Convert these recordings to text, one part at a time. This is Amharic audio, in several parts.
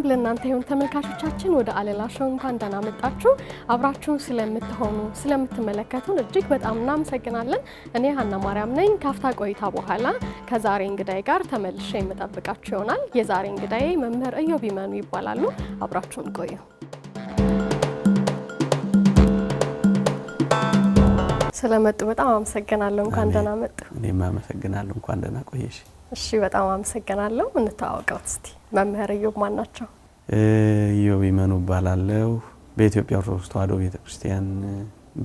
ለእናንተ ይሁን ተመልካቾቻችን። ወደ አለላ ሾው እንኳን ደህና መጣችሁ። አብራችሁን ስለምትሆኑ ስለምትመለከቱን እጅግ በጣም እናመሰግናለን። እኔ ሀና ማርያም ነኝ። ካፍታ ቆይታ በኋላ ከዛሬ እንግዳዬ ጋር ተመልሼ የምጠብቃችሁ ይሆናል። የዛሬ እንግዳዬ መምህር ኢዮብ ይመኑ ይባላሉ። አብራችሁን ቆዩ። ስለመጡ በጣም አመሰግናለሁ። እንኳን ደህና መጡ። እኔም አመሰግናለሁ። እንኳን ደህና ቆየሽ። እሺ፣ በጣም አመሰግናለሁ። እንተዋወቀው እስቲ፣ መምህር ኢዮብ ማን ናቸው? ኢዮብ ይመኑ እባላለሁ። በኢትዮጵያ ኦርቶዶክስ ተዋሕዶ ቤተክርስቲያን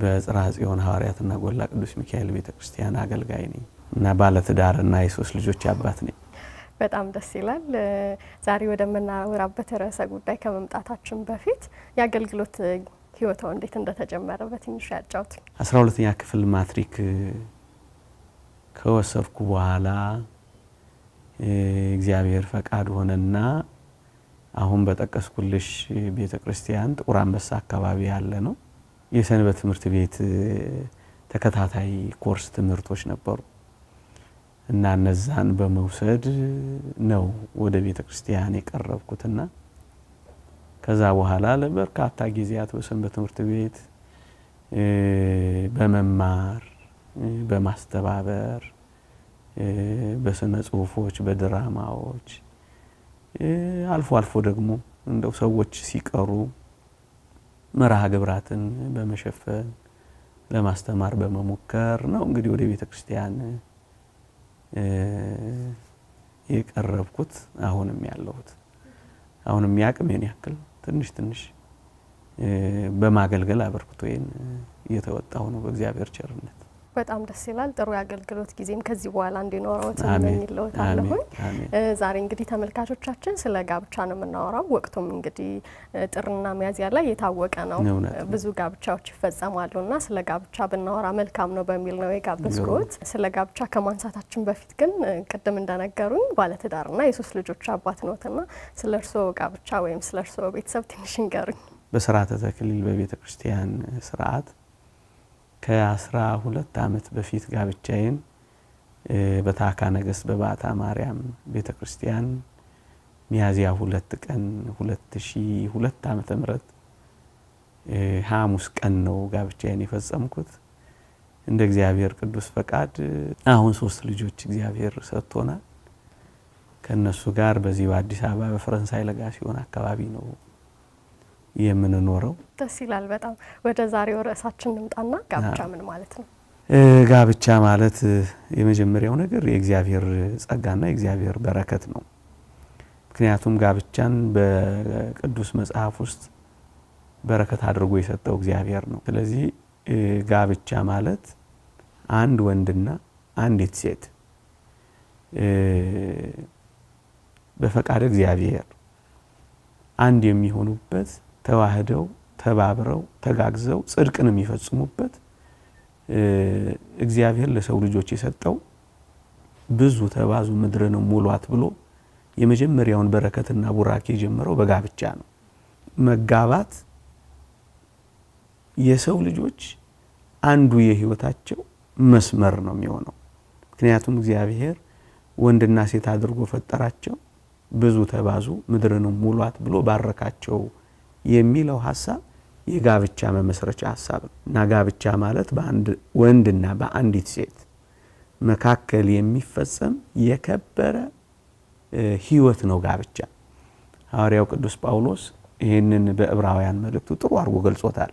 በጽርሐ ጽዮን ሐዋርያትና ጎላ ቅዱስ ሚካኤል ቤተክርስቲያን አገልጋይ ነኝ እና ባለትዳርና የሶስት ልጆች አባት ነኝ። በጣም ደስ ይላል። ዛሬ ወደምናወራበት ርዕሰ ጉዳይ ከመምጣታችን በፊት የአገልግሎት ህይወታው እንዴት እንደተጀመረ በትንሹ ያጫውቱኝ። 12ኛ ክፍል ማትሪክ ከወሰድኩ በኋላ እግዚአብሔር ፈቃድ ሆነና አሁን በጠቀስኩልሽ ቤተ ክርስቲያን ጥቁር አንበሳ አካባቢ ያለ ነው የሰንበት ትምህርት ቤት ተከታታይ ኮርስ ትምህርቶች ነበሩ እና እነዛን በመውሰድ ነው ወደ ቤተ ክርስቲያን የቀረብኩትና ከዛ በኋላ ለበርካታ ጊዜያት በሰንበት ትምህርት ቤት በመማር፣ በማስተባበር፣ በስነ ጽሁፎች፣ በድራማዎች፣ አልፎ አልፎ ደግሞ እንደው ሰዎች ሲቀሩ መርሃ ግብራትን በመሸፈን ለማስተማር በመሞከር ነው እንግዲህ ወደ ቤተ ክርስቲያን የቀረብኩት። አሁንም ያለሁት አሁንም ያቅሜን ያክል ትንሽ ትንሽ በማገልገል አበርክቶዬን እየተወጣሁ ነው በእግዚአብሔር ቸርነት። በጣም ደስ ይላል። ጥሩ የአገልግሎት ጊዜም ከዚህ በኋላ እንዲኖረውት እመኝልዎታለሁኝ። ዛሬ እንግዲህ ተመልካቾቻችን ስለ ጋብቻ ነው የምናወራው። ወቅቱም እንግዲህ ጥርና ሚያዝያ ላይ የታወቀ ነው፣ ብዙ ጋብቻዎች ይፈጸማሉና ስለ ጋብቻ ብናወራ መልካም ነው በሚል ነው የጋበዝኩት። ስለ ጋብቻ ከማንሳታችን በፊት ግን ቅድም እንደነገሩኝ ባለትዳርና የሶስት ልጆች አባት ኖትና ስለ እርስዎ ጋብቻ ወይም ስለ እርስዎ ቤተሰብ ትንሽ ይንገሩኝ። በስርዓተ ተክሊል በቤተ ክርስቲያን ስርዓት ከ12 ዓመት በፊት ጋብቻዬን በታካ ነገስት በባታ ማርያም ቤተ ክርስቲያን ሚያዝያ 2 ቀን 2002 ዓመተ ምህረት ሐሙስ ቀን ነው ጋብቻዬን የፈጸምኩት። እንደ እግዚአብሔር ቅዱስ ፈቃድ አሁን 3 ልጆች እግዚአብሔር ሰጥቶናል። ከነሱ ጋር በዚህ በአዲስ አበባ በፈረንሳይ ለጋሲዮን አካባቢ ነው የምንኖረው። ደስ ይላል በጣም። ወደ ዛሬው ርዕሳችን እንምጣና ጋብቻ ምን ማለት ነው? ጋብቻ ማለት የመጀመሪያው ነገር የእግዚአብሔር ጸጋና የእግዚአብሔር በረከት ነው። ምክንያቱም ጋብቻን በቅዱስ መጽሐፍ ውስጥ በረከት አድርጎ የሰጠው እግዚአብሔር ነው። ስለዚህ ጋብቻ ማለት አንድ ወንድና አንዲት ሴት በፈቃድ እግዚአብሔር አንድ የሚሆኑበት፣ ተዋህደው ተባብረው ተጋግዘው ጽድቅን የሚፈጽሙበት፣ እግዚአብሔር ለሰው ልጆች የሰጠው ብዙ ተባዙ ምድርን ሙሏት ብሎ የመጀመሪያውን በረከትና ቡራኬ የጀመረው በጋብቻ ነው። መጋባት የሰው ልጆች አንዱ የህይወታቸው መስመር ነው የሚሆነው። ምክንያቱም እግዚአብሔር ወንድና ሴት አድርጎ ፈጠራቸው፣ ብዙ ተባዙ ምድርን ሙሏት ብሎ ባረካቸው የሚለው ሀሳብ የጋብቻ መመስረቻ ሀሳብ ነው። እና ጋብቻ ማለት በአንድ ወንድና በአንዲት ሴት መካከል የሚፈጸም የከበረ ህይወት ነው ጋብቻ። ሐዋርያው ቅዱስ ጳውሎስ ይህንን በዕብራውያን መልእክቱ ጥሩ አድርጎ ገልጾታል።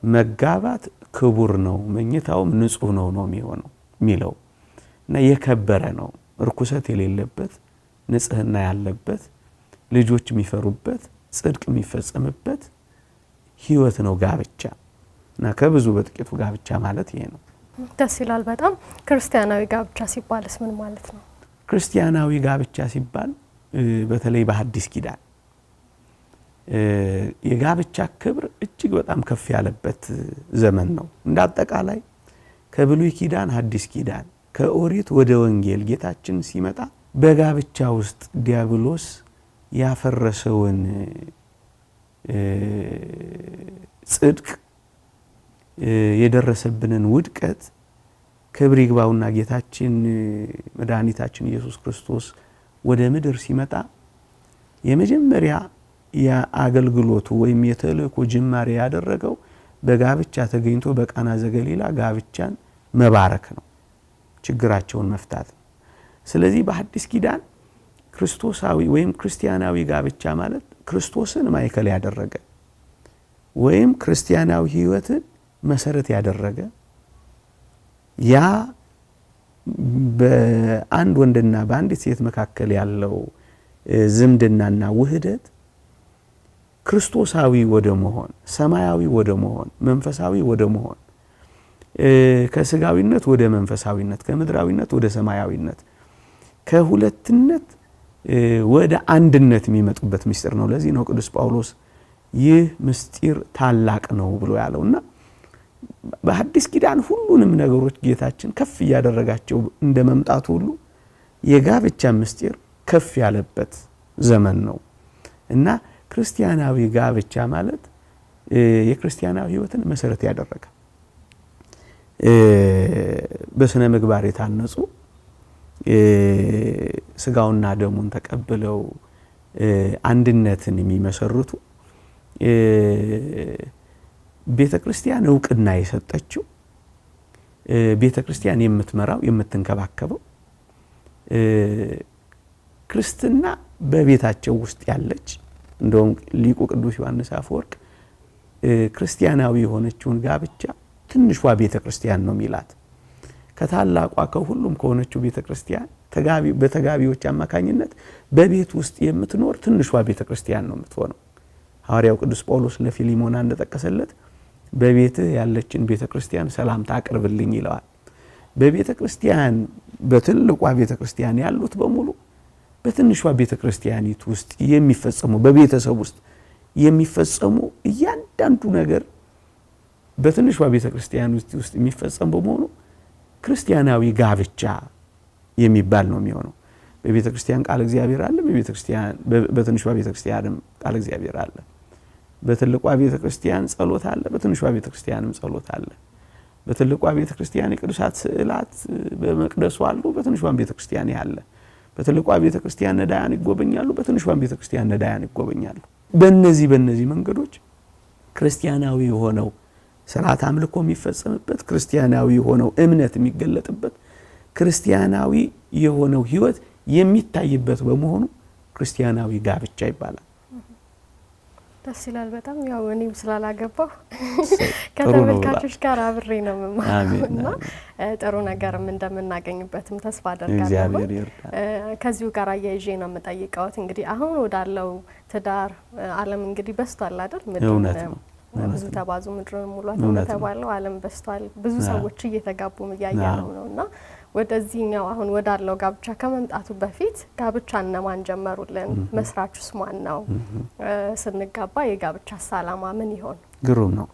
መጋባት ክቡር ነው፣ መኝታውም ንጹህ ነው ነው የሚሆነው የሚለው እና የከበረ ነው፣ ርኩሰት የሌለበት፣ ንጽህና ያለበት፣ ልጆች የሚፈሩበት፣ ጽድቅ የሚፈጸምበት ህይወት ነው ጋብቻ። እና ከብዙ በጥቂቱ ጋብቻ ማለት ይሄ ነው። ደስ ይላል በጣም። ክርስቲያናዊ ጋብቻ ሲባልስ ምን ማለት ነው? ክርስቲያናዊ ጋብቻ ሲባል በተለይ በሐዲስ ኪዳን የጋብቻ ክብር እጅግ በጣም ከፍ ያለበት ዘመን ነው። እንደ አጠቃላይ ከብሉይ ኪዳን ሐዲስ ኪዳን፣ ከኦሪት ወደ ወንጌል ጌታችን ሲመጣ በጋብቻ ውስጥ ዲያብሎስ ያፈረሰውን ጽድቅ፣ የደረሰብንን ውድቀት ክብር ይግባውና ጌታችን መድኃኒታችን ኢየሱስ ክርስቶስ ወደ ምድር ሲመጣ የመጀመሪያ የአገልግሎቱ ወይም የተልእኮ ጅማሬ ያደረገው በጋብቻ ተገኝቶ በቃና ዘገሊላ ጋብቻን መባረክ ነው፣ ችግራቸውን መፍታት ነው። ስለዚህ በሐዲስ ኪዳን ክርስቶሳዊ ወይም ክርስቲያናዊ ጋብቻ ማለት ክርስቶስን ማዕከል ያደረገ ወይም ክርስቲያናዊ ሕይወትን መሰረት ያደረገ ያ በአንድ ወንድና በአንዲት ሴት መካከል ያለው ዝምድናና ውህደት ክርስቶሳዊ ወደ መሆን፣ ሰማያዊ ወደ መሆን፣ መንፈሳዊ ወደ መሆን፣ ከስጋዊነት ወደ መንፈሳዊነት፣ ከምድራዊነት ወደ ሰማያዊነት፣ ከሁለትነት ወደ አንድነት የሚመጡበት ምስጢር ነው። ለዚህ ነው ቅዱስ ጳውሎስ ይህ ምስጢር ታላቅ ነው ብሎ ያለውና በሐዲስ ኪዳን ሁሉንም ነገሮች ጌታችን ከፍ እያደረጋቸው እንደ መምጣቱ ሁሉ የጋብቻ ምስጢር ከፍ ያለበት ዘመን ነው እና ክርስቲያናዊ ጋብቻ ማለት የክርስቲያናዊ ሕይወትን መሰረት ያደረገ በስነ ምግባር የታነጹ ስጋውና ደሙን ተቀብለው አንድነትን የሚመሰርቱ ቤተ ክርስቲያን እውቅና የሰጠችው ቤተ ክርስቲያን የምትመራው የምትንከባከበው ክርስትና በቤታቸው ውስጥ ያለች፣ እንደውም ሊቁ ቅዱስ ዮሐንስ አፈወርቅ ክርስቲያናዊ የሆነችውን ጋብቻ ትንሿ ቤተ ክርስቲያን ነው የሚላት። ከታላቋ ከሁሉም ከሆነችው ቤተ ክርስቲያን በተጋቢዎች አማካኝነት በቤት ውስጥ የምትኖር ትንሿ ቤተ ክርስቲያን ነው የምትሆነው። ሐዋርያው ቅዱስ ጳውሎስ ለፊሊሞና እንደጠቀሰለት በቤትህ ያለችን ቤተ ክርስቲያን ሰላምታ አቅርብልኝ ይለዋል። በቤተ ክርስቲያን በትልቋ ቤተ ክርስቲያን ያሉት በሙሉ በትንሿ ቤተ ክርስቲያኒቱ ውስጥ የሚፈጸሙ፣ በቤተሰብ ውስጥ የሚፈጸሙ እያንዳንዱ ነገር በትንሿ ቤተ ክርስቲያን ውስጥ የሚፈጸም በመሆኑ ክርስቲያናዊ ጋብቻ የሚባል ነው የሚሆነው። በቤተ ክርስቲያን ቃል እግዚአብሔር አለ። በትንሿ ቤተ ክርስቲያንም ቃል እግዚአብሔር አለ። በትልቋ ቤተ ክርስቲያን ጸሎት አለ። በትንሿ ቤተ ክርስቲያንም ጸሎት አለ። በትልቋ ቤተ ክርስቲያን የቅዱሳት ስዕላት በመቅደሱ አሉ። በትንሿም ቤተ ክርስቲያን ያለ። በትልቋ ቤተ ክርስቲያን ነዳያን ይጎበኛሉ። በትንሿም ቤተ ክርስቲያን ነዳያን ይጎበኛሉ። በእነዚህ መንገዶች ክርስቲያናዊ የሆነው ስርዓት አምልኮ የሚፈጸምበት፣ ክርስቲያናዊ የሆነው እምነት የሚገለጥበት፣ ክርስቲያናዊ የሆነው ሕይወት የሚታይበት በመሆኑ ክርስቲያናዊ ጋብቻ ይባላል። ደስ ይላል በጣም። ያው እኔም ስላላገባሁ ከተመልካቾች ጋር አብሬ ነው የምማረው እና ጥሩ ነገርም እንደምናገኝበትም ተስፋ አደርጋለሁ። ከዚሁ ጋር አያይዤ ነው የምጠይቀውት። እንግዲህ አሁን ወዳለው ትዳር ዓለም እንግዲህ በዝቷል አይደል? እውነት ነው። ብዙ ተባዙ ምድርን ሙሏት እንደተባለው ዓለም በዝቷል። ብዙ ሰዎች እየተጋቡም እያየነው ነው እና ወደዚህኛው አሁን ወዳለው ጋብቻ ከመምጣቱ በፊት ጋብቻ እነማን ጀመሩልን? መስራቹስ ማን ነው? ስንጋባ የጋብቻስ ዓላማ ምን ይሆን? ግሩም ነው።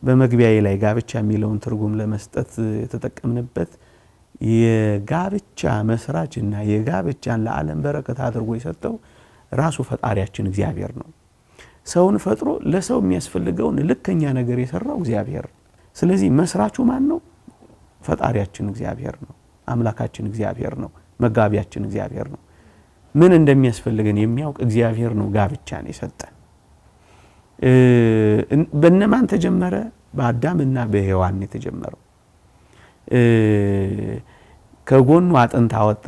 በመግቢያዬ ላይ ጋብቻ የሚለውን ትርጉም ለመስጠት የተጠቀምንበት የጋብቻ መስራች እና የጋብቻን ለዓለም በረከት አድርጎ የሰጠው ራሱ ፈጣሪያችን እግዚአብሔር ነው። ሰውን ፈጥሮ ለሰው የሚያስፈልገውን ልከኛ ነገር የሰራው እግዚአብሔር ነው። ስለዚህ መስራቹ ማን ነው? ፈጣሪያችን እግዚአብሔር ነው። አምላካችን እግዚአብሔር ነው። መጋቢያችን እግዚአብሔር ነው። ምን እንደሚያስፈልገን የሚያውቅ እግዚአብሔር ነው ጋብቻን የሰጠን። በእነማን ተጀመረ? በአዳምና በሔዋን የተጀመረው። ከጎኑ አጥንት አወጣ፣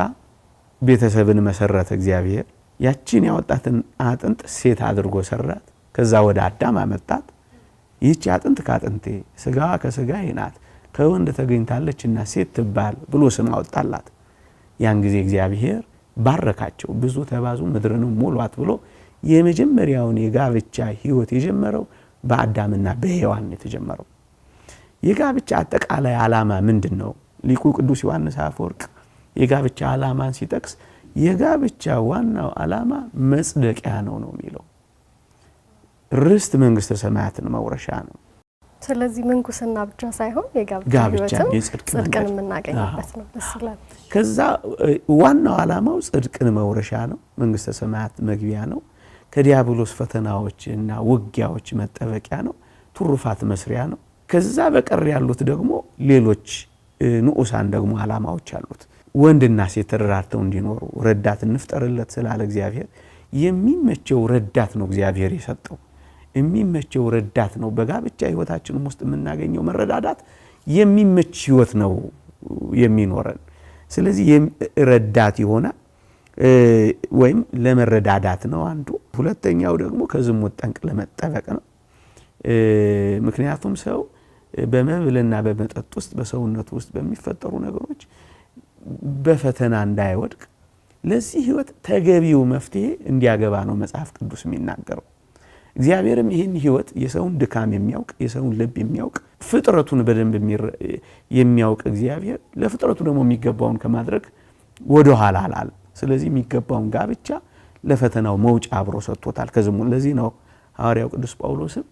ቤተሰብን መሰረተ እግዚአብሔር። ያችን ያወጣትን አጥንት ሴት አድርጎ ሰራት። ከዛ ወደ አዳም አመጣት። ይህች አጥንት ከአጥንቴ ስጋዋ ከስጋዬ ናት፣ ከወንድ ተገኝታለች እና ሴት ትባል ብሎ ስም አወጣላት። ያን ጊዜ እግዚአብሔር ባረካቸው። ብዙ ተባዙ ምድርንም ሙሏት ብሎ የመጀመሪያውን የጋብቻ ሕይወት የጀመረው በአዳምና በሔዋን የተጀመረው። የጋብቻ አጠቃላይ ዓላማ ምንድን ነው? ሊቁ ቅዱስ ዮሐንስ አፈወርቅ የጋብቻ ዓላማን ሲጠቅስ የጋብቻ ዋናው ዓላማ መጽደቂያ ነው ነው የሚለው። ርስት መንግስተ ሰማያትን መውረሻ ነው። ስለዚህ ምንኩስና ብቻ ሳይሆን የጋብቻ ሕይወትም ጽድቅን የምናገኝበት ነው። ደስ ይላል። ከዛ ዋናው ዓላማው ጽድቅን መውረሻ ነው፣ መንግስተ ሰማያት መግቢያ ነው፣ ከዲያብሎስ ፈተናዎች እና ውጊያዎች መጠበቂያ ነው፣ ትሩፋት መስሪያ ነው። ከዛ በቀር ያሉት ደግሞ ሌሎች ንዑሳን ደግሞ ዓላማዎች አሉት። ወንድና ሴት ተደራርተው እንዲኖሩ ረዳት እንፍጠርለት ስላለ እግዚአብሔር የሚመቸው ረዳት ነው እግዚአብሔር የሰጠው፣ የሚመቸው ረዳት ነው። በጋብቻ ህይወታችንም ውስጥ የምናገኘው መረዳዳት የሚመች ህይወት ነው የሚኖረን። ስለዚህ ረዳት ይሆናል ወይም ለመረዳዳት ነው አንዱ። ሁለተኛው ደግሞ ከዝሙት ጠንቅ ለመጠበቅ ነው። ምክንያቱም ሰው በመብልና በመጠጥ ውስጥ በሰውነቱ ውስጥ በሚፈጠሩ ነገሮች በፈተና እንዳይወድቅ ለዚህ ህይወት ተገቢው መፍትሄ እንዲያገባ ነው መጽሐፍ ቅዱስ የሚናገረው። እግዚአብሔርም ይህን ህይወት የሰውን ድካም የሚያውቅ፣ የሰውን ልብ የሚያውቅ፣ ፍጥረቱን በደንብ የሚያውቅ እግዚአብሔር ለፍጥረቱ ደግሞ የሚገባውን ከማድረግ ወደኋላ አላለም። ስለዚህ የሚገባውን ጋብቻ ለፈተናው መውጫ አብሮ ሰጥቶታል። ከዝሙት ለዚህ ነው ሐዋርያው ቅዱስ ጳውሎስም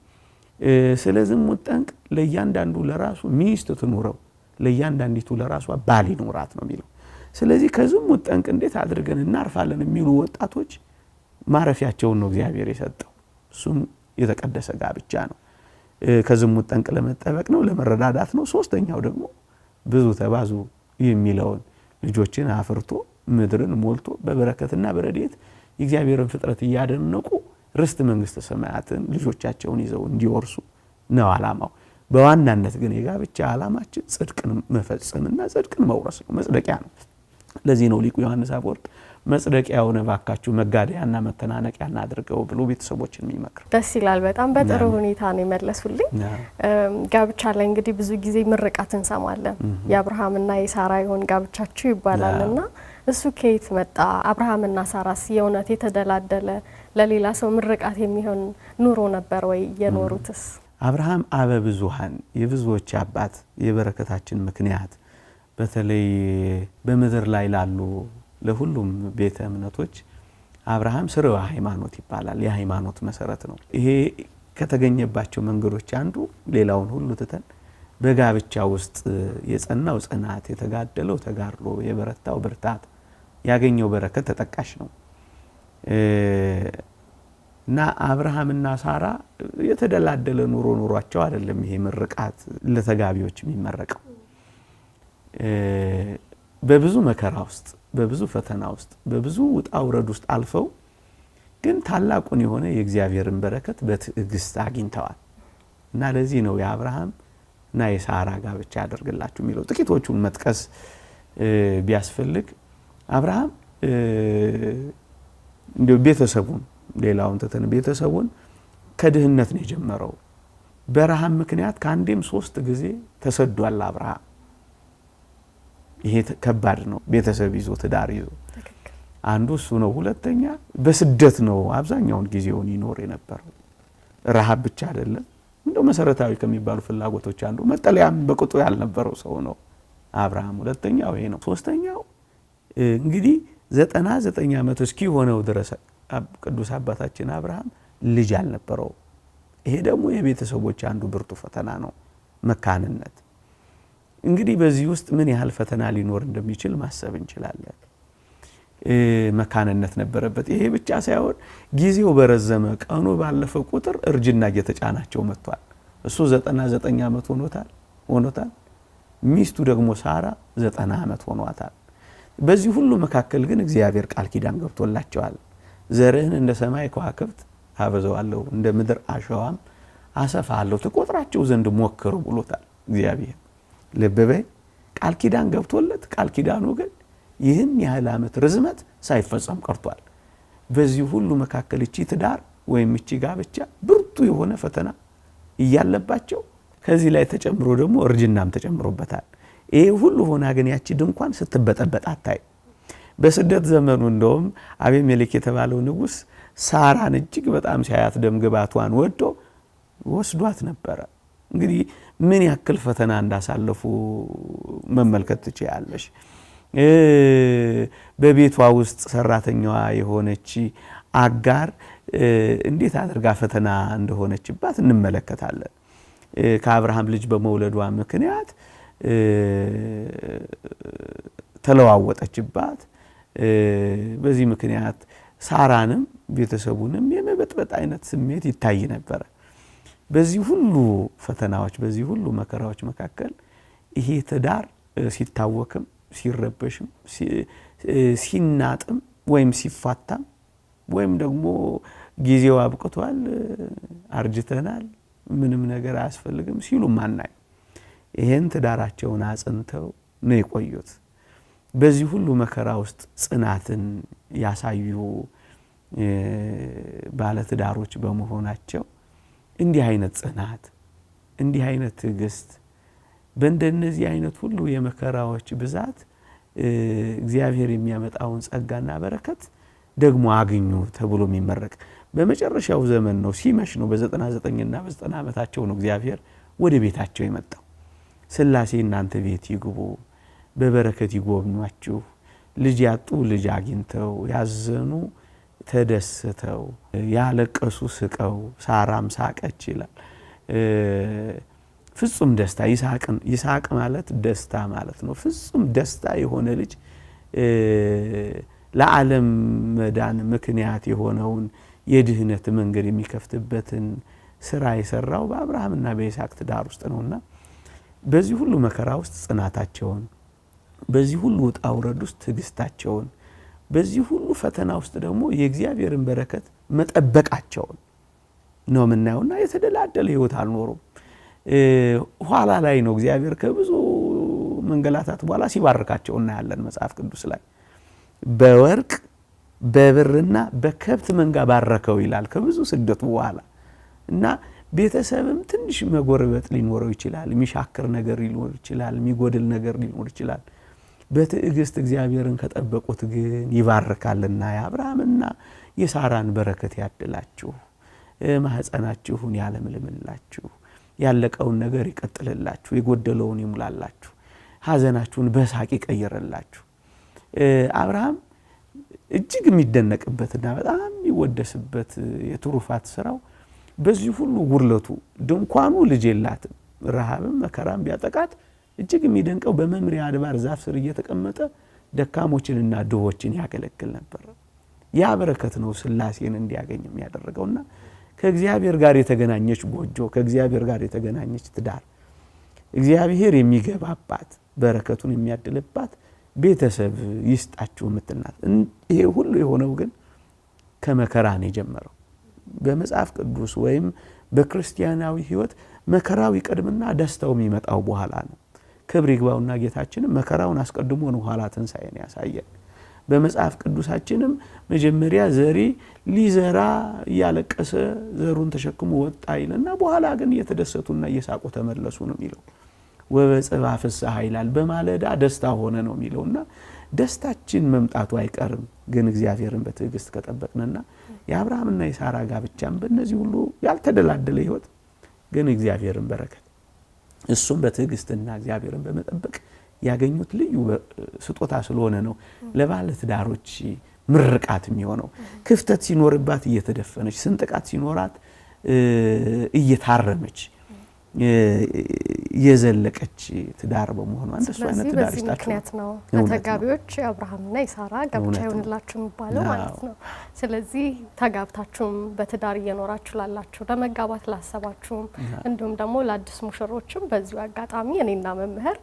ስለ ዝሙት ጠንቅ ለእያንዳንዱ ለራሱ ሚስት ትኑረው፣ ለእያንዳንዲቱ ለራሷ ባል ይኑራት ነው የሚለው። ስለዚህ ከዝሙት ጠንቅ እንዴት አድርገን እናርፋለን የሚሉ ወጣቶች ማረፊያቸውን ነው እግዚአብሔር የሰጠው። እሱም የተቀደሰ ጋብቻ ነው። ከዝሙት ጠንቅ ለመጠበቅ ነው፣ ለመረዳዳት ነው። ሶስተኛው ደግሞ ብዙ ተባዙ የሚለውን ልጆችን አፍርቶ ምድርን ሞልቶ በበረከትና በረድኤት የእግዚአብሔርን ፍጥረት እያደነቁ ርስት መንግስተ ሰማያትን ልጆቻቸውን ይዘው እንዲወርሱ ነው ዓላማው። በዋናነት ግን የጋብቻ ዓላማችን ጽድቅን መፈጸምና ጽድቅን መውረስ ነው፣ መጽደቂያ ነው። ለዚህ ነው ሊቁ ዮሐንስ አፈወርቅ መጽደቂያውን እባካችሁ መጋደያና መተናነቂያ እናድርገው ብሎ ቤተሰቦችን የሚመክር። ደስ ይላል። በጣም በጥሩ ሁኔታ ነው የመለሱልኝ። ጋብቻ ላይ እንግዲህ ብዙ ጊዜ ምርቃት እንሰማለን። የአብርሃምና የሳራ ይሆን ጋብቻችሁ ይባላልና እሱ ከየት መጣ? አብርሃምና ሳራስ የእውነት የተደላደለ ለሌላ ሰው ምርቃት የሚሆን ኑሮ ነበር ወይ የኖሩትስ? አብርሃም አበ ብዙሃን፣ የብዙዎች አባት፣ የበረከታችን ምክንያት፣ በተለይ በምድር ላይ ላሉ ለሁሉም ቤተ እምነቶች አብርሃም ስርወ ሃይማኖት ይባላል። የሃይማኖት መሰረት ነው። ይሄ ከተገኘባቸው መንገዶች አንዱ ሌላውን ሁሉ ትተን በጋብቻ ውስጥ የጸናው ጽናት፣ የተጋደለው ተጋድሎ፣ የበረታው ብርታት፣ ያገኘው በረከት ተጠቃሽ ነው እና አብርሃምና ሳራ የተደላደለ ኑሮ ኑሯቸው አይደለም። ይሄ ምርቃት ለተጋቢዎች የሚመረቀው በብዙ መከራ ውስጥ፣ በብዙ ፈተና ውስጥ፣ በብዙ ውጣ ውረድ ውስጥ አልፈው ግን ታላቁን የሆነ የእግዚአብሔርን በረከት በትዕግስት አግኝተዋል። እና ለዚህ ነው የአብርሃም እና የሳራ ጋብቻ ያደርግላችሁ የሚለው። ጥቂቶቹን መጥቀስ ቢያስፈልግ አብርሃም እንዲሁ ቤተሰቡን፣ ሌላውን ትተን ቤተሰቡን ከድህነት ነው የጀመረው። በረሃብ ምክንያት ከአንዴም 3 ጊዜ ተሰዷል አብርሃም። ይሄ ከባድ ነው። ቤተሰብ ይዞ ትዳር ይዞ አንዱ እሱ ነው። ሁለተኛ በስደት ነው አብዛኛውን ጊዜውን ይኖር የነበረው። ረሃብ ብቻ አይደለም፣ እንደው መሰረታዊ ከሚባሉ ፍላጎቶች አንዱ መጠለያም በቅጡ ያልነበረው ሰው ነው አብርሃም። ሁለተኛው ይሄ ነው። ሶስተኛው እንግዲህ 99 ዓመት እስኪሆነው ድረስ ቅዱስ አባታችን አብርሃም ልጅ አልነበረው። ይሄ ደግሞ የቤተሰቦች አንዱ ብርቱ ፈተና ነው፣ መካንነት። እንግዲህ በዚህ ውስጥ ምን ያህል ፈተና ሊኖር እንደሚችል ማሰብ እንችላለን። መካንነት ነበረበት። ይሄ ብቻ ሳይሆን ጊዜው በረዘመ ቀኑ ባለፈ ቁጥር እርጅና እየተጫናቸው መጥቷል። እሱ 99 ዓመት ሆኖታል። ሚስቱ ደግሞ ሳራ 90 ዓመት ሆኗታል። በዚህ ሁሉ መካከል ግን እግዚአብሔር ቃል ኪዳን ገብቶላቸዋል። ዘርህን እንደ ሰማይ ከዋክብት አበዛዋለሁ፣ እንደ ምድር አሸዋም አሰፋለሁ፣ ትቆጥራቸው ዘንድ ሞክሩ ብሎታል እግዚአብሔር። ልብ በይ፣ ቃል ኪዳን ገብቶለት ቃል ኪዳኑ ግን ይህን ያህል ዓመት ርዝመት ሳይፈጸም ቀርቷል። በዚህ ሁሉ መካከል እቺ ትዳር ወይም እቺ ጋብቻ ብርቱ የሆነ ፈተና እያለባቸው ከዚህ ላይ ተጨምሮ ደግሞ እርጅናም ተጨምሮበታል። ይሄ ሁሉ ሆና ግን ያቺ ድንኳን ስትበጠበጥ አታይ። በስደት ዘመኑ እንደውም አቤሜሌክ የተባለው ንጉስ ሳራን እጅግ በጣም ሲያያት ደምግባቷን ወዶ ወስዷት ነበረ። እንግዲህ ምን ያክል ፈተና እንዳሳለፉ መመልከት ትችያለሽ። በቤቷ ውስጥ ሰራተኛዋ የሆነች አጋር እንዴት አድርጋ ፈተና እንደሆነችባት እንመለከታለን። ከአብርሃም ልጅ በመውለዷ ምክንያት ተለዋወጠችባት። በዚህ ምክንያት ሳራንም ቤተሰቡንም የመበጥበጥ አይነት ስሜት ይታይ ነበረ። በዚህ ሁሉ ፈተናዎች፣ በዚህ ሁሉ መከራዎች መካከል ይሄ ትዳር ሲታወክም፣ ሲረበሽም፣ ሲናጥም ወይም ሲፋታም ወይም ደግሞ ጊዜው አብቅቷል፣ አርጅተናል፣ ምንም ነገር አያስፈልግም ሲሉም አናይ። ይሄን ትዳራቸውን አጽንተው ነው የቆዩት። በዚህ ሁሉ መከራ ውስጥ ጽናትን ያሳዩ ባለትዳሮች በመሆናቸው እንዲህ አይነት ጽናት፣ እንዲህ አይነት ትዕግስት በእንደነዚህ አይነት ሁሉ የመከራዎች ብዛት እግዚአብሔር የሚያመጣውን ጸጋና በረከት ደግሞ አግኙ ተብሎ የሚመረቅ በመጨረሻው ዘመን ነው። ሲመሽ ነው። በ99 እና በ90 ዓመታቸው ነው እግዚአብሔር ወደ ቤታቸው የመጣው። ሥላሴ እናንተ ቤት ይግቡ፣ በበረከት ይጎብኟችሁ፣ ልጅ ያጡ ልጅ አግኝተው፣ ያዘኑ ተደስተው፣ ያለቀሱ ስቀው፣ ሳራም ሳቀች ይላል። ፍጹም ደስታ ይስሐቅን፣ ይስሐቅ ማለት ደስታ ማለት ነው። ፍጹም ደስታ የሆነ ልጅ ለዓለም መዳን ምክንያት የሆነውን የድህነት መንገድ የሚከፍትበትን ስራ የሰራው በአብርሃምና በይስሐቅ ትዳር ውስጥ ነውና በዚህ ሁሉ መከራ ውስጥ ጽናታቸውን፣ በዚህ ሁሉ ውጣ ውረድ ውስጥ ትዕግስታቸውን፣ በዚህ ሁሉ ፈተና ውስጥ ደግሞ የእግዚአብሔርን በረከት መጠበቃቸውን ነው የምናየውና የተደላደለ ህይወት አልኖሩም። ኋላ ላይ ነው እግዚአብሔር ከብዙ መንገላታት በኋላ ሲባርካቸው እናያለን። መጽሐፍ ቅዱስ ላይ በወርቅ በብርና በከብት መንጋ ባረከው ይላል ከብዙ ስደቱ በኋላ። እና ቤተሰብም ትንሽ መጎርበጥ ሊኖረው ይችላል፣ የሚሻክር ነገር ሊኖር ይችላል፣ የሚጎድል ነገር ሊኖር ይችላል። በትዕግስት እግዚአብሔርን ከጠበቁት ግን ይባርካልና የአብርሃምና የሳራን በረከት ያድላችሁ፣ ማህፀናችሁን ያለምልምላችሁ፣ ያለቀውን ነገር ይቀጥልላችሁ፣ የጎደለውን ይሙላላችሁ፣ ሀዘናችሁን በሳቅ ይቀይርላችሁ። አብርሃም እጅግ የሚደነቅበትና በጣም የሚወደስበት የትሩፋት ስራው በዚህ ሁሉ ጉድለቱ ድንኳኑ ልጅ የላትም፣ ረሃብም መከራም ቢያጠቃት እጅግ የሚደንቀው በመምሪያ አድባር ዛፍ ስር እየተቀመጠ ደካሞችንና ድሆችን ያገለግል ነበር። ያ በረከት ነው ሥላሴን እንዲያገኝ የሚያደርገውና ከእግዚአብሔር ጋር የተገናኘች ጎጆ፣ ከእግዚአብሔር ጋር የተገናኘች ትዳር፣ እግዚአብሔር የሚገባባት በረከቱን የሚያድልባት ቤተሰብ ይስጣችሁ የምትልናት። ይሄ ሁሉ የሆነው ግን ከመከራ ነው የጀመረው። በመጽሐፍ ቅዱስ ወይም በክርስቲያናዊ ሕይወት መከራው ይቀድምና ደስታው የሚመጣው በኋላ ነው። ክብር ይግባውና ጌታችንም መከራውን አስቀድሞ ነው ኋላ ትንሣኤን ያሳየን። በመጽሐፍ ቅዱሳችንም መጀመሪያ ዘሪ ሊዘራ እያለቀሰ ዘሩን ተሸክሞ ወጣ ይልና በኋላ ግን እየተደሰቱና እየሳቁ ተመለሱ ነው የሚለው። ወበጽባ ፍስሐ ይላል፣ በማለዳ ደስታ ሆነ ነው የሚለውና ደስታችን መምጣቱ አይቀርም። ግን እግዚአብሔርን በትዕግስት ከጠበቅንና የአብርሃምና የሳራ ጋብቻም በእነዚህ ሁሉ ያልተደላደለ ሕይወት ግን እግዚአብሔርን በረከት እሱም በትዕግስትና እግዚአብሔርን በመጠበቅ ያገኙት ልዩ ስጦታ ስለሆነ ነው ለባለ ትዳሮች ምርቃት የሚሆነው። ክፍተት ሲኖርባት እየተደፈነች፣ ስንጥቃት ሲኖራት እየታረመች የዘለቀች ትዳር በመሆኗ እንደሱ አይነት ትዳር ይስጣችሁ። ምክንያት ነው ለተጋቢዎች የአብርሃምና የሳራ ጋብቻ ይሁንላችሁ የሚባለው ማለት ነው። ስለዚህ ተጋብታችሁም በትዳር እየኖራችሁ ላላችሁ፣ ለመጋባት ላሰባችሁም፣ እንዲሁም ደግሞ ለአዲስ ሙሽሮችም በዚሁ አጋጣሚ እኔና መምህር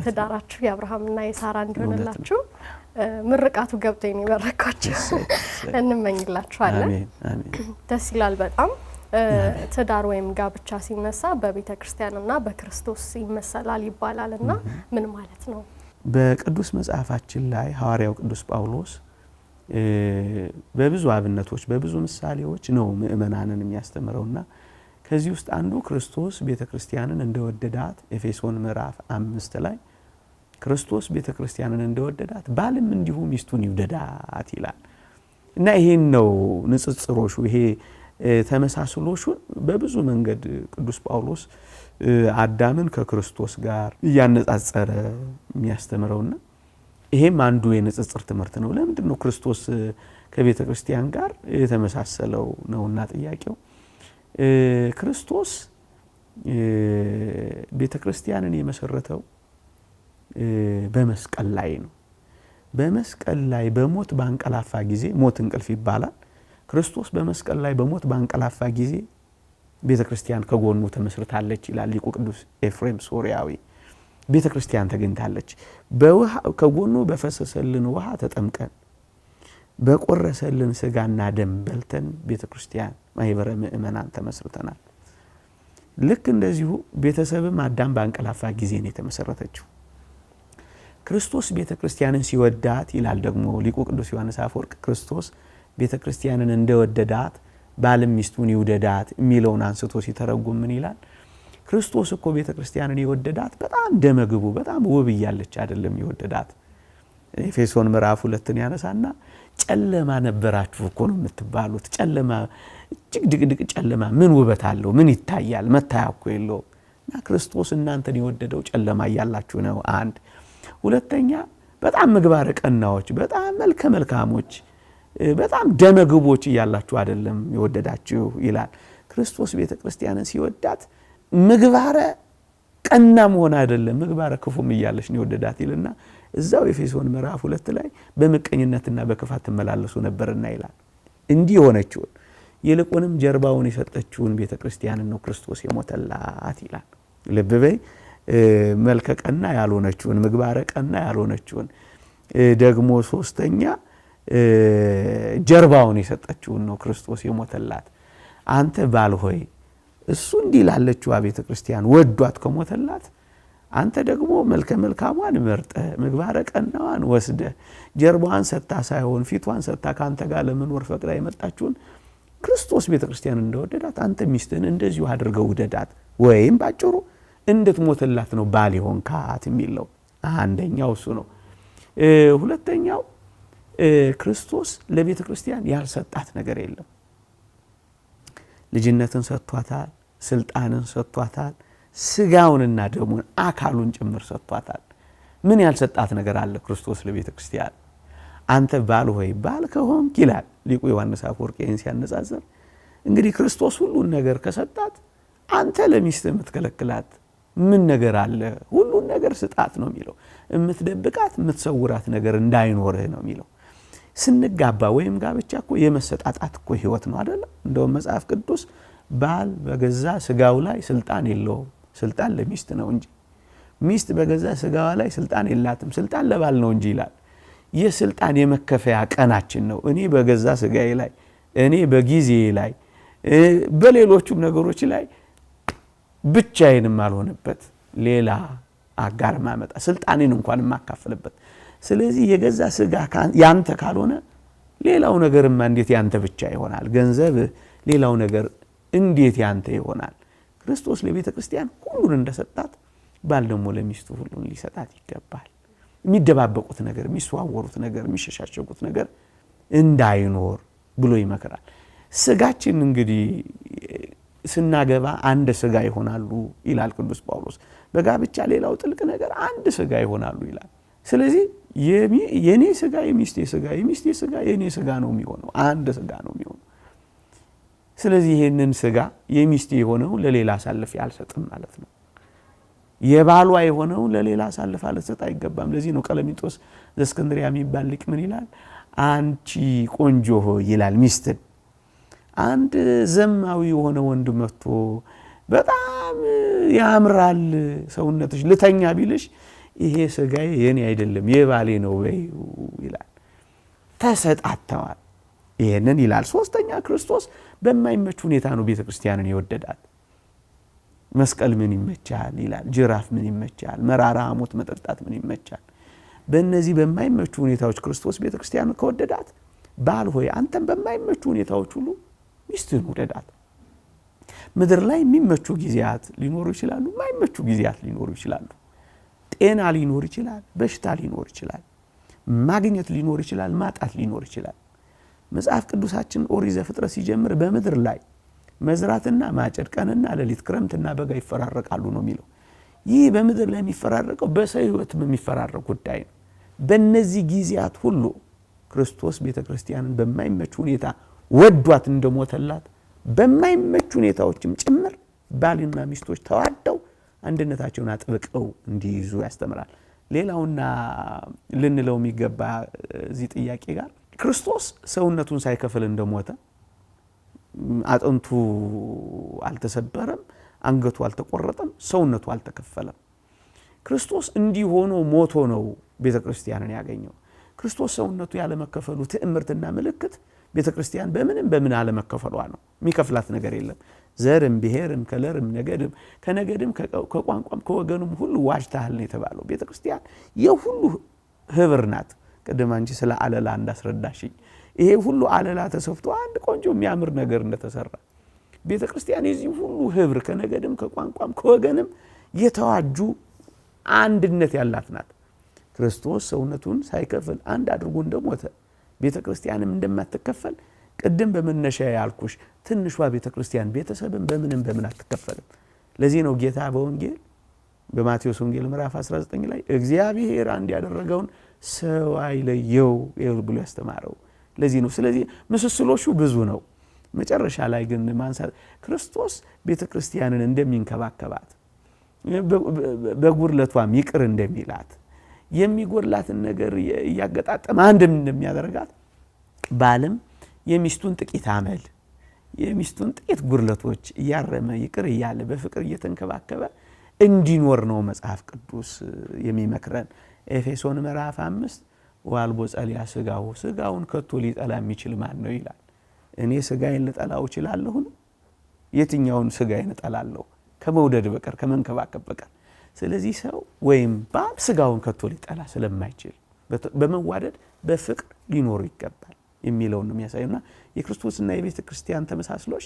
ትዳራችሁ የአብርሃምና የሳራ እንዲሆንላችሁ ምርቃቱ ገብቶኝ ነው የመረኳችሁ፣ እንመኝላችኋለን። ደስ ይላል በጣም። ትዳር ወይም ጋብቻ ሲነሳ በቤተ ክርስቲያንና በክርስቶስ ይመሰላል ይባላል እና ምን ማለት ነው? በቅዱስ መጽሐፋችን ላይ ሐዋርያው ቅዱስ ጳውሎስ በብዙ አብነቶች በብዙ ምሳሌዎች ነው ምእመናንን የሚያስተምረውና ከዚህ ውስጥ አንዱ ክርስቶስ ቤተ ክርስቲያንን እንደወደዳት ኤፌሶን ምዕራፍ 5 ላይ ክርስቶስ ቤተ ክርስቲያንን እንደወደዳት ባልም እንዲሁ ሚስቱን ይውደዳት ይላል እና ይሄን ነው ንጽጽሮሹ፣ ይሄ ተመሳስሎሹን በብዙ መንገድ ቅዱስ ጳውሎስ አዳምን ከክርስቶስ ጋር እያነጻጸረ የሚያስተምረውና ይሄም አንዱ የንጽጽር ትምህርት ነው። ለምንድን ነው ክርስቶስ ከቤተ ክርስቲያን ጋር የተመሳሰለው ነውና ጥያቄው። ክርስቶስ ቤተ ክርስቲያንን የመሰረተው በመስቀል ላይ ነው። በመስቀል ላይ በሞት ባንቀላፋ ጊዜ፣ ሞት እንቅልፍ ይባላል። ክርስቶስ በመስቀል ላይ በሞት ባንቀላፋ ጊዜ ቤተ ክርስቲያን ከጎኑ ተመስርታለች ይላል ሊቁ ቅዱስ ኤፍሬም ሶርያዊ። ቤተ ክርስቲያን ተገኝታለች። ከጎኑ በፈሰሰልን ውሃ ተጠምቀን በቆረሰልን ስጋና ደም በልተን ቤተ ክርስቲያን ማህበረ ምእመናን ተመስርተናል። ልክ እንደዚሁ ቤተሰብም አዳም በአንቀላፋ ጊዜ ነው የተመሰረተችው። ክርስቶስ ቤተ ክርስቲያንን ሲወዳት ይላል ደግሞ ሊቁ ቅዱስ ዮሐንስ አፈወርቅ፣ ክርስቶስ ቤተ ክርስቲያንን እንደወደዳት ባልም ሚስቱን ይውደዳት የሚለውን አንስቶ ሲተረጉም ምን ይላል? ክርስቶስ እኮ ቤተ ክርስቲያንን የወደዳት በጣም ደመግቡ በጣም ውብ እያለች አይደለም የወደዳት። ኤፌሶን ምዕራፍ 2ን ያነሳና ጨለማ ነበራችሁ እኮ ነው የምትባሉት። ጨለማ፣ እጅግ ድቅድቅ ጨለማ ምን ውበት አለው? ምን ይታያል? መታያ እኮ የለውም። እና ክርስቶስ እናንተን የወደደው ጨለማ እያላችሁ ነው። አንድ ሁለተኛ፣ በጣም ምግባረ ቀናዎች፣ በጣም መልከ መልካሞች፣ በጣም ደመግቦች እያላችሁ አይደለም የወደዳችሁ ይላል። ክርስቶስ ቤተ ክርስቲያንን ሲወዳት ምግባረ ቀና መሆን አይደለም ምግባረ ክፉም እያለች ነው የወደዳት ይልና እዛው ኤፌሶን ምዕራፍ 2 ላይ በምቀኝነትና በክፋት ትመላለሱ ነበርና ይላል። እንዲህ የሆነችውን ይልቁንም ጀርባውን የሰጠችውን ቤተ ክርስቲያንን ነው ክርስቶስ የሞተላት ይላል። ልብ በይ፣ መልከ ቀና ያልሆነችውን ምግባረ ቀና ያልሆነችውን ደግሞ ሶስተኛ ጀርባውን የሰጠችውን ነው ክርስቶስ የሞተላት። አንተ ባል ሆይ እሱ እንዲህ ላለችዋ ቤተ ክርስቲያን ወዷት ከሞተላት፣ አንተ ደግሞ መልከ መልካሟን መርጠ ምግባረ ቀናዋን ወስደ ጀርባዋን ሰጥታ ሳይሆን ፊቷን ሰጥታ ከአንተ ጋር ለመኖር ፈቅዳ የመጣችውን ክርስቶስ ቤተ ክርስቲያን እንደወደዳት አንተ ሚስትህን እንደዚሁ አድርገው ውደዳት፣ ወይም ባጭሩ እንድትሞትላት ነው ባል የሆንካት የሚለው አንደኛው እሱ ነው። ሁለተኛው ክርስቶስ ለቤተ ክርስቲያን ያልሰጣት ነገር የለም። ልጅነትን ሰጥቷታል፣ ስልጣንን ሰጥቷታል፣ ስጋውንና ደሙን አካሉን ጭምር ሰጥቷታል። ምን ያልሰጣት ነገር አለ ክርስቶስ ለቤተ ክርስቲያን? አንተ ባል ሆይ ባል ከሆንክ ይላል ሊቁ ዮሐንስ አፈወርቅ ይህን ሲያነጻጽር፣ እንግዲህ ክርስቶስ ሁሉን ነገር ከሰጣት አንተ ለሚስት የምትከለክላት ምን ነገር አለ? ሁሉን ነገር ስጣት ነው የሚለው። የምትደብቃት የምትሰውራት ነገር እንዳይኖርህ ነው የሚለው። ስንጋባ ወይም ጋብቻ እኮ የመሰጣጣት እኮ ህይወት ነው አይደለም? እንደውም መጽሐፍ ቅዱስ ባል በገዛ ስጋው ላይ ስልጣን የለውም፣ ስልጣን ለሚስት ነው እንጂ፣ ሚስት በገዛ ስጋዋ ላይ ስልጣን የላትም፣ ስልጣን ለባል ነው እንጂ ይላል። የስልጣን የመከፈያ ቀናችን ነው። እኔ በገዛ ስጋዬ ላይ፣ እኔ በጊዜ ላይ፣ በሌሎቹም ነገሮች ላይ ብቻዬንም አልሆነበት ሌላ አጋር ማመጣ ስልጣኔን እንኳን የማካፍልበት። ስለዚህ የገዛ ስጋ ያንተ ካልሆነ ሌላው ነገርማ እንዴት ያንተ ብቻ ይሆናል? ገንዘብ፣ ሌላው ነገር እንዴት ያንተ ይሆናል? ክርስቶስ ለቤተ ክርስቲያን ሁሉን እንደሰጣት ባል ደግሞ ለሚስቱ ሁሉን ሊሰጣት ይገባል። የሚደባበቁት ነገር፣ የሚሰዋወሩት ነገር፣ የሚሸሻሸጉት ነገር እንዳይኖር ብሎ ይመክራል። ስጋችን እንግዲህ ስናገባ አንድ ስጋ ይሆናሉ ይላል ቅዱስ ጳውሎስ። በጋብቻ ሌላው ጥልቅ ነገር አንድ ስጋ ይሆናሉ ይላል። ስለዚህ የኔ ስጋ የሚስቴ ስጋ፣ የሚስቴ ስጋ የኔ ስጋ ነው የሚሆነው፣ አንድ ስጋ ነው የሚሆነው። ስለዚህ ይሄንን ስጋ የሚስቴ የሆነው ለሌላ አሳልፌ አልሰጥም ማለት ነው። የባሏ የሆነው ለሌላ አሳልፋ ልትሰጥ አይገባም። ለዚህ ነው ቀለሚጦስ ዘእስክንድርያ የሚባል ሊቅ ምን ይላል? አንቺ ቆንጆ ሆይ ይላል ሚስትን። አንድ ዘማዊ የሆነ ወንድ መጥቶ በጣም ያምራል ሰውነትሽ ልተኛ ቢልሽ ይሄ ስጋዬ የኔ አይደለም የባሌ ነው በይው ይላል። ተሰጣተዋል። ይሄንን ይላል። ሶስተኛ ክርስቶስ በማይመች ሁኔታ ነው ቤተክርስቲያንን የወደዳት። መስቀል ምን ይመቻል ይላል። ጅራፍ ምን ይመቻል? መራራ ሐሞት መጠጣት ምን ይመቻል? በእነዚህ በማይመቹ ሁኔታዎች ክርስቶስ ቤተክርስቲያንን ከወደዳት፣ ባል ሆይ አንተም በማይመቹ ሁኔታዎች ሁሉ ሚስትህን ውደዳት። ምድር ላይ የሚመቹ ጊዜያት ሊኖሩ ይችላሉ፣ የማይመቹ ጊዜያት ሊኖሩ ይችላሉ። ጤና ሊኖር ይችላል፣ በሽታ ሊኖር ይችላል፣ ማግኘት ሊኖር ይችላል፣ ማጣት ሊኖር ይችላል። መጽሐፍ ቅዱሳችን ኦሪት ዘፍጥረት ሲጀምር በምድር ላይ መዝራትና ማጨድ፣ ቀንና ሌሊት፣ ክረምትና በጋ ይፈራረቃሉ ነው የሚለው። ይህ በምድር ላይ የሚፈራረቀው በሰው ሕይወትም የሚፈራረቅ ጉዳይ ነው። በእነዚህ ጊዜያት ሁሉ ክርስቶስ ቤተክርስቲያንን በማይመች ሁኔታ ወዷት እንደሞተላት በማይመች ሁኔታዎችም ጭምር ባልና ሚስቶች ተዋደው አንድነታቸውን አጥብቀው እንዲይዙ ያስተምራል። ሌላውና ልንለው የሚገባ እዚህ ጥያቄ ጋር ክርስቶስ ሰውነቱን ሳይከፍል እንደሞተ አጥንቱ አልተሰበረም፣ አንገቱ አልተቆረጠም፣ ሰውነቱ አልተከፈለም። ክርስቶስ እንዲህ ሆኖ ሞቶ ነው ቤተ ክርስቲያንን ያገኘው። ክርስቶስ ሰውነቱ ያለመከፈሉ ትዕምርትና ምልክት ቤተ ክርስቲያን በምንም በምን አለመከፈሏ ነው። የሚከፍላት ነገር የለም። ዘርም ብሔርም color ም ነገድም ከነገድም ከቋንቋም ከወገኑም ሁሉ ዋጅተሃል ነው የተባለው። ቤተ ክርስቲያን የሁሉ ህብር ናት። ቅድም አንቺ ስለ አለላ እንዳስረዳሽኝ ይሄ ሁሉ አለላ ተሰፍቶ አንድ ቆንጆ የሚያምር ነገር እንደተሰራ ቤተ ክርስቲያን የዚህ ሁሉ ህብር ከነገድም ከቋንቋም ከወገንም የተዋጁ አንድነት ያላት ናት። ክርስቶስ ሰውነቱን ሳይከፍል አንድ አድርጎ እንደሞተ ቤተ ክርስቲያንም እንደማትከፈል ቅድም በመነሻ ያልኩሽ ትንሿ ቤተ ክርስቲያን ቤተሰብን በምንም በምን አትከፈልም። ለዚህ ነው ጌታ በወንጌል በማቴዎስ ወንጌል ምዕራፍ 19 ላይ እግዚአብሔር አንድ ያደረገውን ሰው አይለየው ብሎ ያስተማረው ለዚህ ነው። ስለዚህ ምስስሎሹ ብዙ ነው። መጨረሻ ላይ ግን ማንሳት ክርስቶስ ቤተ ክርስቲያንን እንደሚንከባከባት በጉድለቷም ይቅር እንደሚላት የሚጎድላትን ነገር እያገጣጠመ አንድም እንደሚያደርጋት ባልም የሚስቱን ጥቂት አመል የሚስቱን ጥቂት ጉድለቶች እያረመ ይቅር እያለ በፍቅር እየተንከባከበ እንዲኖር ነው መጽሐፍ ቅዱስ የሚመክረን። ኤፌሶን ምዕራፍ 5 ወአልቦ ጸሊአ ሥጋሁ፣ ስጋውን ከቶ ሊጠላ የሚችል ማን ነው ይላል። እኔ ስጋዬን ልጠላው እችላለሁን? የትኛውን ስጋዬን እጠላለሁ? ከመውደድ በቀር ከመንከባከብ በቀር። ስለዚህ ሰው ወይም ባል ስጋውን ከቶ ሊጠላ ስለማይችል በመዋደድ በፍቅር ሊኖሩ ይገባል የሚለውን ነው የሚያሳየውና የክርስቶስና የቤተ ክርስቲያን ተመሳስሎች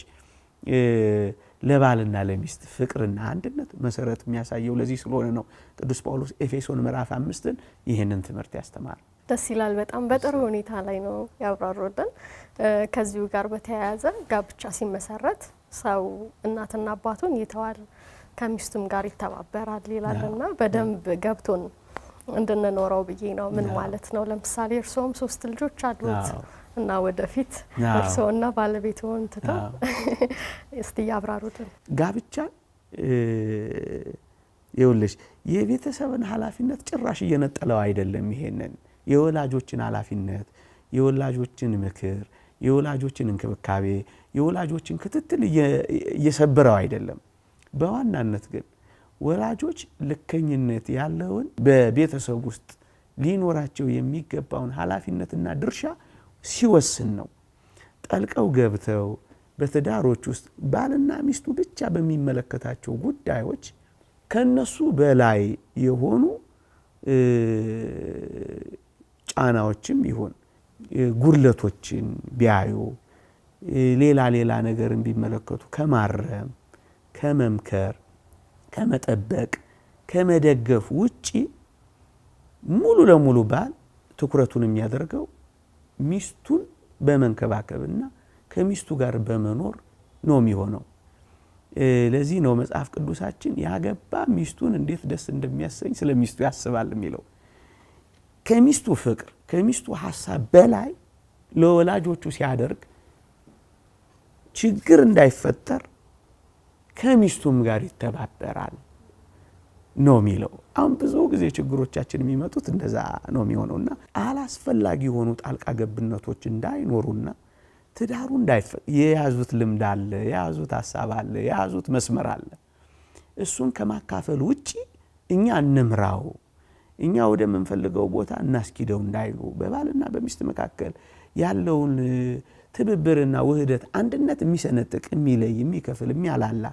ለባልና ለሚስት ፍቅርና አንድነት መሰረት የሚያሳየው ለዚህ ስለሆነ ነው ቅዱስ ጳውሎስ ኤፌሶን ምዕራፍ 5ን ይህንን ትምህርት ያስተማር። ደስ ይላል። በጣም በጥሩ ሁኔታ ላይ ነው ያብራሩልን። ከዚሁ ጋር በተያያዘ ጋብቻ ሲመሰረት ሰው እናትና አባቱን ይተዋል ከሚስቱም ጋር ይተባበራል ይላልና በደንብ ገብቶን እንድንኖረው ብዬ ነው። ምን ማለት ነው? ለምሳሌ እርስዎም 3 ልጆች አሉት እና ወደፊት እርስዎና ባለቤትዎን ትተው እስቲ ያብራሩልን። ጋብቻ ይኸውልሽ የቤተሰብን ኃላፊነት ጭራሽ እየነጠለው አይደለም። ይሄንን የወላጆችን ኃላፊነት፣ የወላጆችን ምክር፣ የወላጆችን እንክብካቤ፣ የወላጆችን ክትትል እየሰበረው አይደለም። በዋናነት ግን ወላጆች ልከኝነት ያለውን በቤተሰብ ውስጥ ሊኖራቸው የሚገባውን ኃላፊነትና ድርሻ ሲወስን ነው። ጠልቀው ገብተው በትዳሮች ውስጥ ባልና ሚስቱ ብቻ በሚመለከታቸው ጉዳዮች ከነሱ በላይ የሆኑ ጫናዎችም ይሁን ጉድለቶችን ቢያዩ ሌላ ሌላ ነገርን ቢመለከቱ ከማረም፣ ከመምከር፣ ከመጠበቅ፣ ከመደገፍ ውጪ ሙሉ ለሙሉ ባል ትኩረቱን የሚያደርገው ሚስቱን በመንከባከብና ከሚስቱ ጋር በመኖር ነው የሚሆነው። ለዚህ ነው መጽሐፍ ቅዱሳችን ያገባ ሚስቱን እንዴት ደስ እንደሚያሰኝ ስለ ሚስቱ ያስባል የሚለው። ከሚስቱ ፍቅር ከሚስቱ ሐሳብ በላይ ለወላጆቹ ሲያደርግ ችግር እንዳይፈጠር ከሚስቱም ጋር ይተባበራል ነው የሚለው። አሁን ብዙ ጊዜ ችግሮቻችን የሚመጡት እንደዛ ነው የሚሆነውና አላስፈላጊ የሆኑ ጣልቃ ገብነቶች እንዳይኖሩና ትዳሩ የያዙት ልምድ አለ፣ የያዙት ሐሳብ አለ፣ የያዙት መስመር አለ። እሱን ከማካፈል ውጪ እኛ እንምራው፣ እኛ ወደምንፈልገው ቦታ እናስኪደው እንዳይሉ በባልና በሚስት መካከል ያለውን ትብብርና ውህደት አንድነት የሚሰነጥቅ፣ የሚለይ፣ የሚከፍል፣ የሚያላላ፣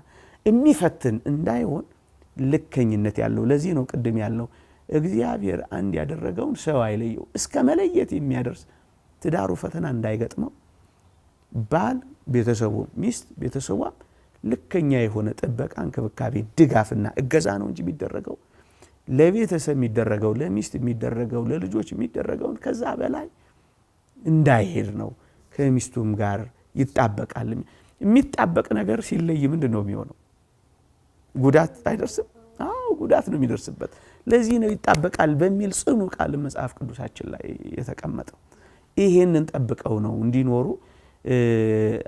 የሚፈትን እንዳይሆን ልከኝነት ያለው። ለዚህ ነው ቅድም ያልነው እግዚአብሔር አንድ ያደረገውን ሰው አይለየው እስከ መለየት የሚያደርስ ትዳሩ ፈተና እንዳይገጥመው ባል ቤተሰቡ፣ ሚስት ቤተሰቧ ልከኛ የሆነ ጥበቃ፣ እንክብካቤ፣ ድጋፍና እገዛ ነው እንጂ የሚደረገው ለቤተሰብ የሚደረገው ለሚስት የሚደረገው ለልጆች የሚደረገውን ከዛ በላይ እንዳይሄድ ነው። ከሚስቱም ጋር ይጣበቃል። የሚጣበቅ ነገር ሲለይ ምንድን ነው የሚሆነው? ጉዳት አይደርስም? አዎ ጉዳት ነው የሚደርስበት። ለዚህ ነው ይጣበቃል በሚል ጽኑ ቃል መጽሐፍ ቅዱሳችን ላይ የተቀመጠው። ይሄንን ጠብቀው ነው እንዲኖሩ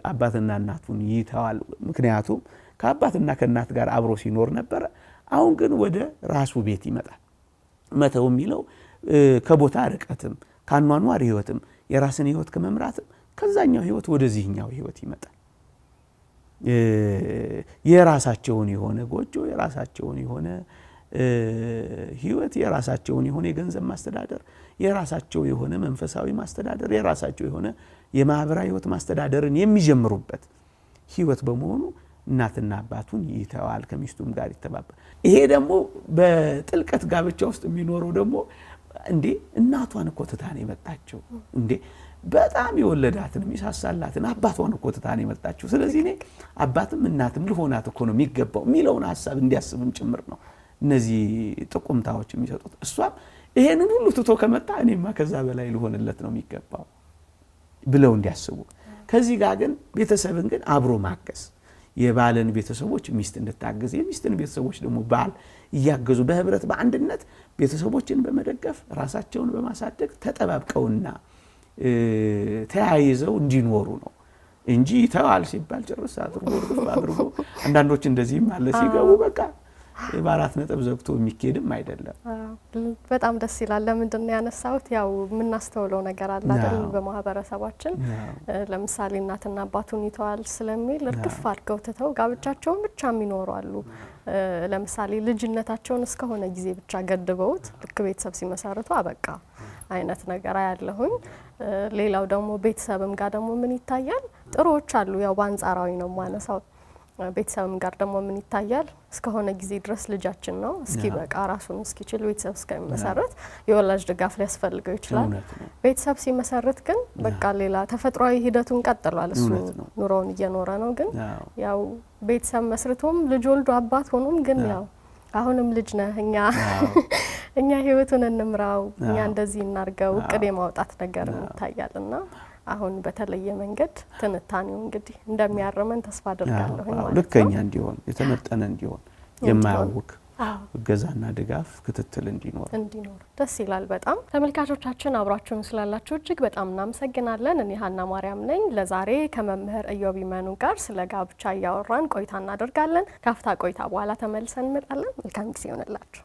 አባትና እናቱን ይተዋል። ምክንያቱም ከአባትና ከእናት ጋር አብሮ ሲኖር ነበረ። አሁን ግን ወደ ራሱ ቤት ይመጣል። መተው የሚለው ከቦታ ርቀትም ከአኗኗር ህይወትም የራስን ህይወት ከመምራትም ከዛኛው ህይወት ወደዚህኛው ህይወት ይመጣል። የራሳቸውን የሆነ ጎጆ፣ የራሳቸውን የሆነ ህይወት፣ የራሳቸውን የሆነ የገንዘብ ማስተዳደር፣ የራሳቸው የሆነ መንፈሳዊ ማስተዳደር፣ የራሳቸው የሆነ የማህበራዊ ህይወት ማስተዳደርን የሚጀምሩበት ህይወት በመሆኑ እናትና አባቱን ይተዋል፣ ከሚስቱም ጋር ይተባበር። ይሄ ደግሞ በጥልቀት ጋብቻ ውስጥ የሚኖረው ደግሞ እንዴ እናቷን እኮ ትታ ነው የመጣችው፣ እንዴ በጣም የወለዳትን የሚሳሳላትን አባቷን እኮ ትታ ነው የመጣችው። ስለዚህ እኔ አባትም እናትም ልሆናት እኮ ነው የሚገባው የሚለውን ሀሳብ እንዲያስብም ጭምር ነው እነዚህ ጥቁምታዎች የሚሰጡት። እሷም ይሄንን ሁሉ ትቶ ከመጣ እኔማ ከዛ በላይ ልሆንለት ነው የሚገባው ብለው እንዲያስቡ፣ ከዚህ ጋር ግን ቤተሰብን ግን አብሮ ማገዝ፣ የባልን ቤተሰቦች ሚስት እንድታግዝ፣ የሚስትን ቤተሰቦች ደግሞ ባል እያገዙ በህብረት በአንድነት ቤተሰቦችን በመደገፍ ራሳቸውን በማሳደግ ተጠባብቀውና ተያይዘው እንዲኖሩ ነው እንጂ ይተዋል ሲባል ጭርስ አድርጎ እርግፍ አድርጎ፣ አንዳንዶች እንደዚህም አለ፣ ሲገቡ በቃ በአራት ነጥብ ዘግቶ የሚኬድም አይደለም። በጣም ደስ ይላል። ለምንድን ነው ያነሳሁት? ያው የምናስተውለው ነገር አለ አይደል? በማህበረሰባችን ለምሳሌ እናትና አባቱን ይተዋል ስለሚል እርግፍ አድርገው ትተው ጋብቻቸውን ብቻ የሚኖሩ አሉ። ለምሳሌ ልጅነታቸውን እስከሆነ ጊዜ ብቻ ገድበውት ልክ ቤተሰብ ሲመሰርቱ አበቃ አይነት ነገር አያለሁኝ። ሌላው ደግሞ ቤተሰብም ጋር ደግሞ ምን ይታያል? ጥሩዎች አሉ። ያው በአንጻራዊ ነው ማነሳው። ቤተሰብም ጋር ደግሞ ምን ይታያል? እስከሆነ ጊዜ ድረስ ልጃችን ነው፣ እስኪ በቃ ራሱን እስኪችል ቤተሰብ እስከሚመሰረት የወላጅ ድጋፍ ሊያስፈልገው ይችላል። ቤተሰብ ሲመሰረት ግን በቃ ሌላ ተፈጥሯዊ ሂደቱን ቀጥሏል። እሱ ኑሮውን እየኖረ ነው። ግን ያው ቤተሰብ መስርቶም ልጅ ወልዶ አባት ሆኖም ግን ያው አሁንም ልጅ ነህ፣ እኛ ህይወቱን እንምራው፣ እኛ እንደዚህ እናርገው፣ እቅድ የማውጣት ነገር ይታያል። እና አሁን በተለየ መንገድ ትንታኔው እንግዲህ እንደሚያርመን ተስፋ አድርጋለሁ ማለት ነው። ልከኛ እንዲሆን፣ የተመጠነ እንዲሆን፣ የማያውክ እገዛና ድጋፍ ክትትል እንዲኖር እንዲኖር ደስ ይላል በጣም። ተመልካቾቻችን፣ አብራችሁን ስላላችሁ እጅግ በጣም እናመሰግናለን። እኔ ሀና ማርያም ነኝ። ለዛሬ ከመምህር እዮብ ይመኑ ጋር ስለ ጋብቻ እያወራን ቆይታ እናደርጋለን። ካፍታ ቆይታ በኋላ ተመልሰን እንመጣለን። መልካም ጊዜ ይሆንላችሁ።